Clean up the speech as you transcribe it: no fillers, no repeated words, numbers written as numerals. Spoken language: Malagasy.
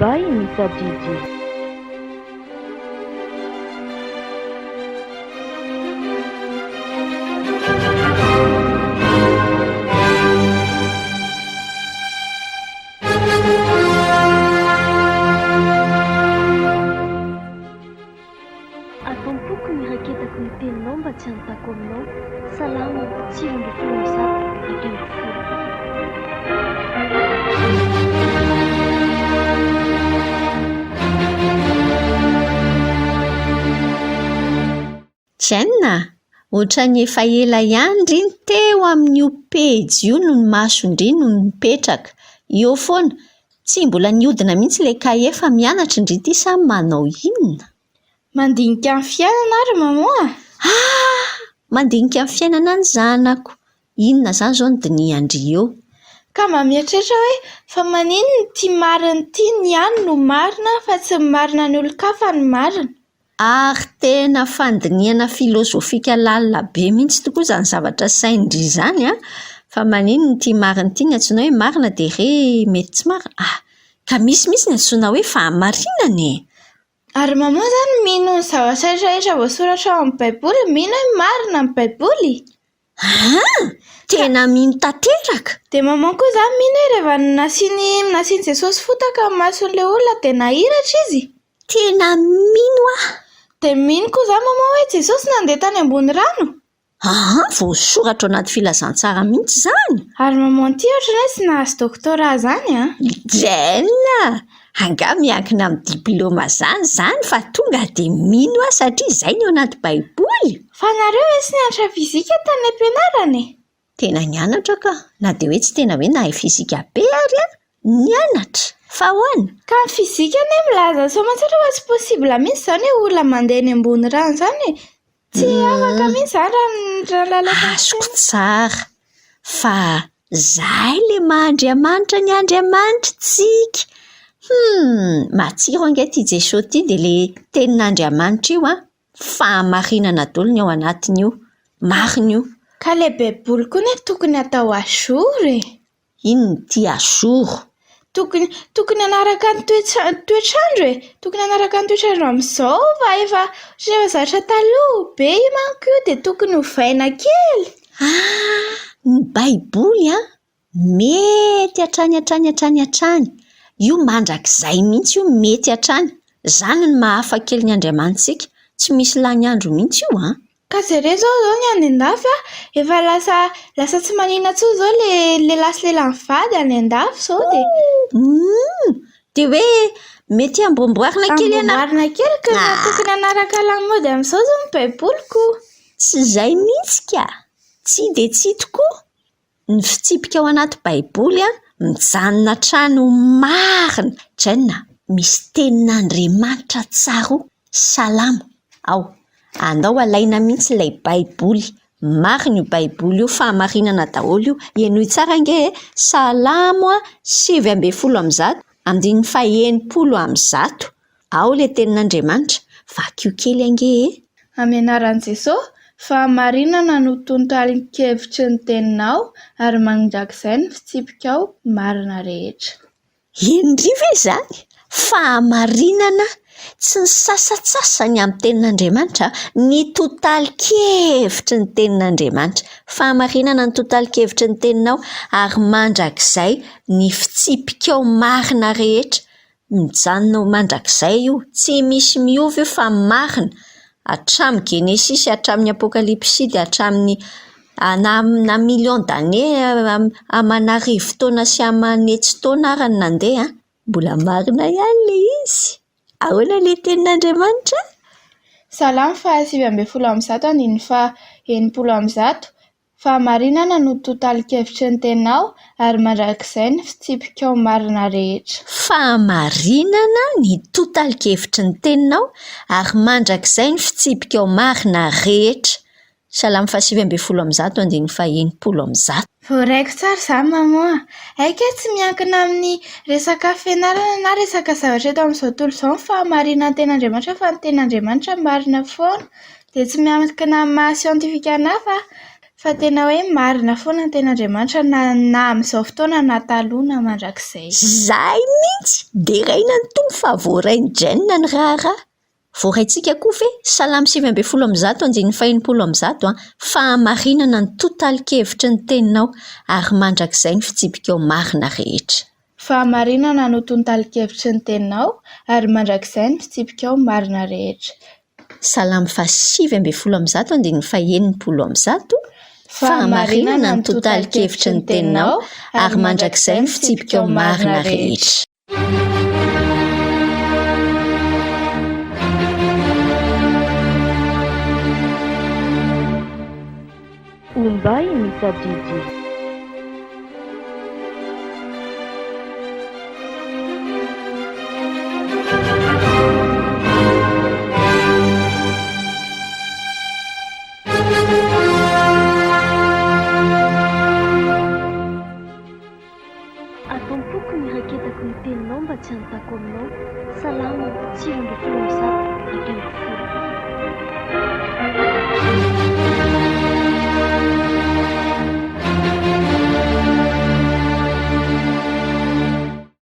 By Mita Didi. Ato am-poko ny raketako ny teninao mba tsy hanontako aminao. Salamo 119, 11. Jen a! Ohatran'ny efa ela ihany ndry ny teo amin'io pejy io no ny mason-dry no nipetraka. Eo foana. Tsy mbola nihodina mihitsy ilay kahie fa mianatra ndry ity sa manao inona? Mandinika ny fiainana aho ry maman a! Ah! Mandinika ny fiainana ny zanako. Inona izany izao no dinihan-dry eo? Ka mba mieritreritra hoe fa maninona ity marina ity ny ahy no marina fa tsy ny marina ny olon-kafa no marina? Ary tena fandinihana filozofika lalina be mihitsy tokoa izany zavatra sain-dry izany an! Fa maninona ity marina ity no antsoina hoe marina dia re mety tsy marina? Ah! Ka misy mihitsy ny antsoina hoe fahamarinana e! Ary maman izany mino ny zavatra rehetra rehetra voasoratra ao amin'ny baiboly? Mino hoe marina ny baiboly? Aa! Tena mino tanteraka! Dia maman koa izany mino hoe rehefa nasiany nasian'i Jesosy fotaka ny mason'ilay olona dia nahiratra izy? Tena mino aho! Dia mino koa izany maman hoe Jesosy nandeha tany ambony rano? Aa! Voasoratra ao anaty filazantsara mihitsy izany! Ary maman ity ohatran'ny hoe tsy nahazo doctorat izany an! Jane! Angaha miankina amin'ny diplaoma izany izany fa tonga dia mino aho satria izay ny ao anaty baiboly? Fa nareo ve tsy nianatra fizika tany am-pianarana e? Tena nianatra ka, na dia hoe tsy tena hoe nahay fizika be ary aho, nianatra! Fa ahoana? Ka ny fizika anie milaza soamantsara fa tsy possible mihitsy izany hoe olona mandeha eny ambony rano izany e! Tsy afaka mihitsy izany raha ny raha lalana Azoko tsara fa zahay le maha Andriamanitra ny Andriamanitra tsika. Hum! Matsiro ange ity Jesoa ity dia le tenin'Andriamanitra io an, fahamarinana daholo ny ao anatiny io, marina io. Ka le baiboly koa anie tokony atao à jour e! Inona ity à jour? Tokony tokony hanaraka ny toetsa- toetr'andro e! Tokony hanaraka ny toetr'andro amin'izao fa efa ohatran'ny efa zatra taloha be io manko io dia tokony ovaina kely. Ah! Ny baiboly an, mety hatrany hatrany hatrany hatrany. Io mandrakizay mihitsy io mety hatrany. Izany no maha hafa kely ny Andriamanitsika. Tsy misy lany andro mihitsy io an! Ka jereo zao zao ny any an-dafy a, efa lasa lasa tsy maninona intsony zao le lehilahy sy lehilahy mivady any an-dafy zao dia. Humm! Dia hoe mety amboamboarina kely ianao. Amboamboarina kely ka tokony hanaraka lamaody amin'izao zao ny baiboly ko. Tsy izay mihitsy ka! Tsia dia tsia tokoa! Ny fitsipika ao anaty baiboly mijanona hatrany ho marina. Jane, misy tenin'Andriamanitra tsaroa, salamo, ao. Andao alaina mihitsy ilay baiboly. Marina io baiboly io, fahamarinana daholo io. Henoy tsara ange e! Salamo 119, andininy faha 160. Ao ilay tenin'Andriamanitra, vakio kely ange e! Amin'ny anaran'i Jesosy, fahamarinana no tontalin-kevitry ny teninao, ary mandrakizay ny fitsipikao marina rehetra. Henry ve izany? Fahamarinana tsy ny sasantsasany amin'ny tenin'Andriamanitra, ny tontalin-kevitry ny tenin'Andriamanitra. Fahamarinana ny tontalin-kevitry ny teninao, ary mandrakizay ny fitsipikao marina rehetra. Mijanona ho mandrakizay io, tsy misy miova io fa marina, hatramin'ny genesisy hatramin'ny apokalypsy dia hatramin'ny na na millions d'années aman'arivo taona sy aman'hetsy taona ary no nandeha an, mbola marina ihany ilay izy. Ahoana ilay tenin'Andriamanitra? Salamo faha 119 andininy faha 160 Fahamarinana no tontalin-kevitry ny teninao, ary mandrakizay ny fitsipikao marina rehetra. Fahamarinana ny tontalin-kevitry ny teninao, ary mandrakizay ny fitsipikao marina rehetra. Salamo faha-119 andininy faha-160. Voaraiko tsara izany maman a! Hay kay tsy miankina amin'ny resaka fianarana na resaka zavatra eto amin'izao tontolo izao ny fahamarinan'ny tenin'Andriamanitra fa ny tenin'Andriamanitra marina foana. Dia tsy miankina amin'ny maha siantifika anà fa. Fa tena hoe marina foana ny tenin'Andriamanitra na na amin'izao fotoana na taloha na mandrakizay. Zay mihitsy! Deraina ny Tompo fa voarain'i Jane ny raharaha. Voaraintsika koa ve? Salamo 119 andininy faha 160 an, Fahamarinana ny tontalin-kevitry ny teninao, ary mandrakizay ny fitsipikao marina rehetra. Fahamarinana no tontalin-kevitry ny teninao, ary mandrakizay ny fitsipikao marina rehetra. Salamo faha 119 andininy faha 160, Fahamarinana ny tontalin-kevitry ny teninao, ary mandrakizay ny fitsipikao marina rehetra. Ombay ny tadidy. Ato am-poko ny hiraketako ny teninao mba tsy hanotako aminao. Salamo 19.